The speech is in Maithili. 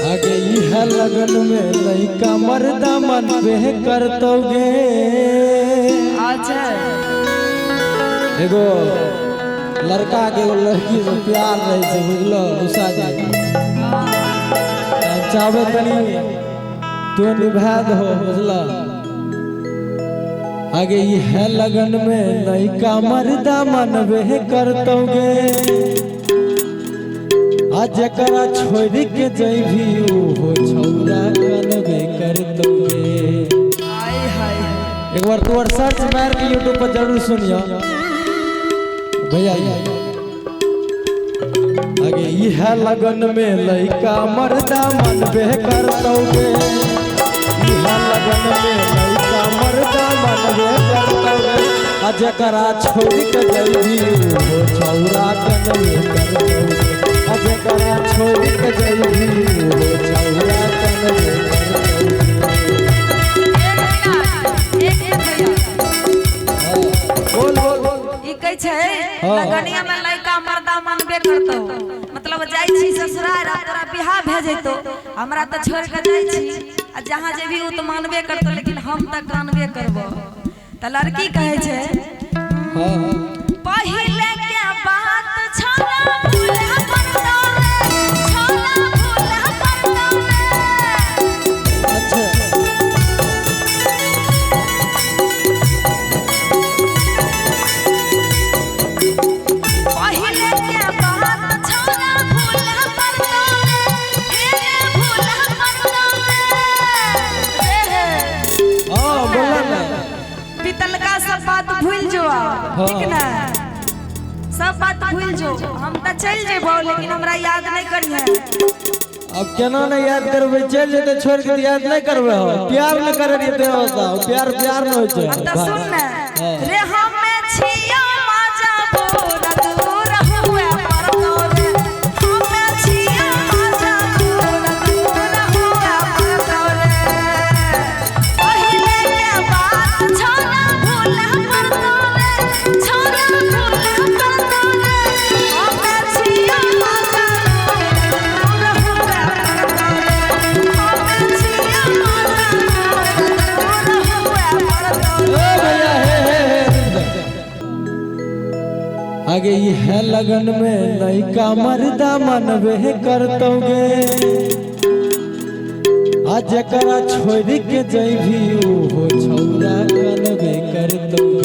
आगे इह लगन में लइका मर्दा मन पे करतोगे। अच्छा एगो लड़का के एगो लड़की से प्यार रहे छै, बुझलो उषा जी? चाहबे तनी तू निभा दहो, बुझलो? आगे इह लगन में लइका मर्दा मन पे करतोगे। आ जकरा छोड़ के जैभी ओहो छौरा कनबे करतोगे। हाय हाय। एक बार तू और सर्च मार के यूट्यूब पर जरूर सुनियो भैया। आगे इह लगन में लइका मर्दा मन बे करतोगे। इह लगन में लइका मर्दा मन बे करतोगे। आ जकरा छोड़ के जैभी ओहो छौरा कनबे करतोगे। आ जकरा छोड़ के जैभी ओहो छौरा कनबे करतोगे। एक मिनट, एक मिनट भैया। बोल बोल बोल। ई कहै छै हाँ। लगनिया में लइका मर्दा मनबे करतो, मतलब जाइ छी ससुराल आ तोरा बियाह भए जैतो, हमरा तऽ छोड़ के जाइ छी आ जहाँ जेबही ओ तऽ मानबे करतो, लेकिन हम तऽ कानबे करबो। तऽ लड़की कहै छै हाँ पहिले के बात छोड़ा भूला पड़तो रे, छोड़ा भूला पड़तो रे। अच्छा पहिले के बात छोड़ा भूला पड़तो रे, फेरे भूला पड़तो रे। रे हे। हाँ बोला ना। बीतलका सब बात भूल जो, ठीक ना? सब बात भूल जो, हम तऽ चलि जेबो लेकिन हमरा याद नहीं करिहे। अब केना नहीं याद करबै? चलि जेतै छोड़ के तऽ याद नहीं करबै हो। प्यार नहीं करे रहियै ते होता, प्यार प्यार नहीं होइ छै। अब तऽ सुन ने रे, हमे छियो मजबूर दूर हुए पड़तो रे, हमे छियो मजबूर दूर हुए पड़तो रे। पहिले के बात छोड़ा भूला पड़तो रे, छोड़ा भूला पड़तो रे, हमे छियो मजबूर दूर हुए पड़तो रे, हमे छियो मजबूर दूर हुए पड़तो रे। ओ भैया हे हे हे। आगे इह लगन में लइका मर्दा मनबे करतोगे। आ जकरा छोड़ के जैभी ओहो छौरा कनबे करतोगे।